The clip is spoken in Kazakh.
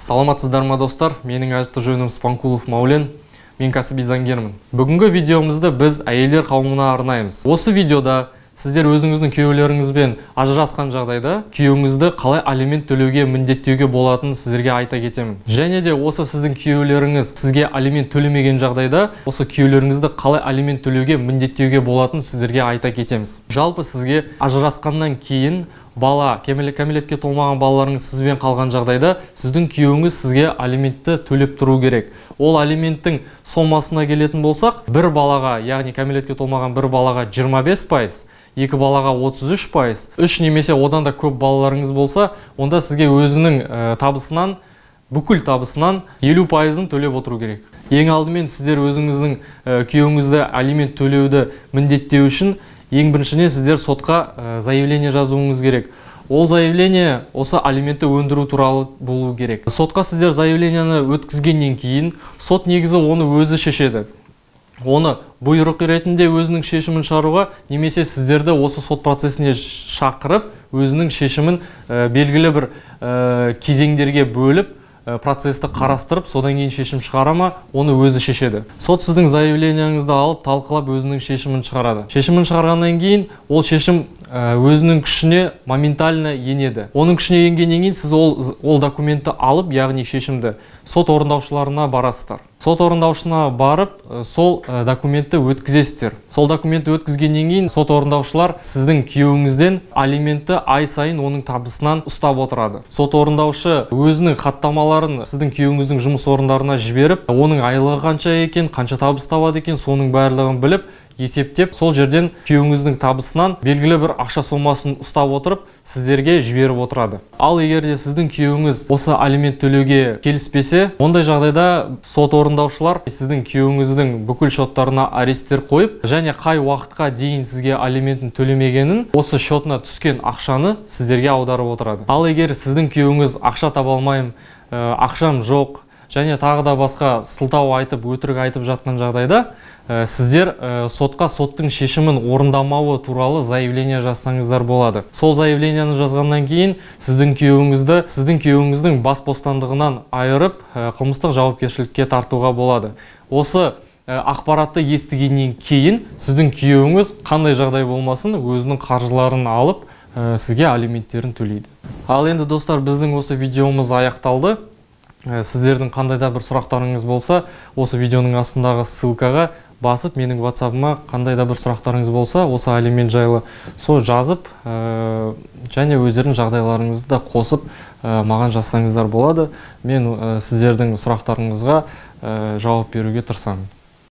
Саламатсыздар ма, достар? Менің аты жөнім Спанкулов Маулен. Мен кәсіби заңгермін. Бүгінгі видеомызды біз әйелдер қауымына арнаймыз. Осы видеода сіздер өзіңіздің күйеулеріңізбен ажырасқан жағдайда күйеуіңізді қалай алимент төлеуге міндеттеуге болатынын сіздерге айта кетемін. Және де осы сіздің күйеулеріңіз сізге алимент төлемеген жағдайда осы күйеулеріңізді қалай алимент төлеуге міндеттеуге болатынын сіздерге айта кетеміз. Жалпы сізге ажырасқаннан кейін бала, кәмелетке толмаған балаларыңыз сізбен қалған жағдайда сіздің күйеуіңіз сізге алиментті төлеп тұру керек. Ол алименттің сомасына келетін болсақ, бір балаға, яғни кәмелетке толмаған бір балаға 25%, екі балаға 33%, үш немесе одан да көп балаларыңыз болса, онда сізге өзінің табысынан, бүкіл табысынан 50%-ын төлеп отыру керек. Ең алдымен сіздер өзіңіздің күйеуіңізді алимент төлеуді міндеттеу үшін ең біріншіден сіздер сотқа заявление жазуыңыз керек. Ол заявление осы алиментті өндіру туралы болу керек. Сотқа сіздер заявлениені өткізгеннен кейін сот негізі оны өзі шешеді. Оны бұйрық ретінде өзінің шешімін шығаруға немесе сіздерді осы сот процесіне шақырып, өзінің шешімін белгілі бір кезеңдерге бөліп, процесті қарастырып, содан кейін шешім шығара ма, оны өзі шешеді. Сот сіздің заявлениеңізді алып, талқылап өзінің шешімін шығарады. Шешімін шығарғаннан кейін ол шешім өзінің күшіне моментально енеді. Оның күшіне енгеннен кейін сіз ол документті алып, яғни шешімді сот орындаушыларына барасыздар. Сот орындаушысына барып, сол документті өткізесіздер. Сол документті өткізгеннен кейін сот орындаушылар сіздің күйеуіңізден алиментті ай сайын оның табысынан ұстап отырады. Сот орындаушы өзінің хаттамаларын сіздің күйеуіңіздің жұмыс орындарына жіберіп, оның айлығы қанша екен, қанша табыс табады екен, соның барлығын біліп, есептеп, сол жерден күйеуіңіздің табысынан белгілі бір ақша сомасын ұстап отырып, сіздерге жіберіп отырады. Ал егер де сіздің күйеуіңіз осы алимент төлеуге келіспесе, ондай жағдайда сот орындаушылар сіздің күйеуіңіздің бүкіл шоттарына аресттер қойып, және қай уақытқа дейін сізге алиментін төлемегенін, осы шотына түскен ақшаны сіздерге аударып отырады. Ал егер сіздің күйеуіңіз ақша таба алмаймын, ақшам жоқ, және тағы да басқа сылтау айтып, өтірік айтып жатқан жағдайда, сіздер сотқа соттың шешімін орындамауы туралы заявление жазсаңыздар болады. Сол заявлениені жазғаннан кейін сіздің күйеуіңізді, сіздің күйеуіңіздің бас бостандығынан айырып, қылмыстық жауапкершілікке тартуға болады. Осы ақпаратты естігеннен кейін сіздің күйеуіңіз қандай жағдай болмасын өзінің қаржыларын алып, сізге алименттерін төлейді. Ал енді, достар, біздің осы видеомыз аяқталды. Сіздердің қандай да бір сұрақтарыңыз болса, осы видеоның астындағы ссылкаға басып, менің WhatsApp-ыма қандай да бір сұрақтарыңыз болса, осы алимент жайлы сол жазып, және өздерінің жағдайларыңызды да қосып, маған жазсаңыздар болады. Мен сіздердің сұрақтарыңызға жауап беруге тырысамын.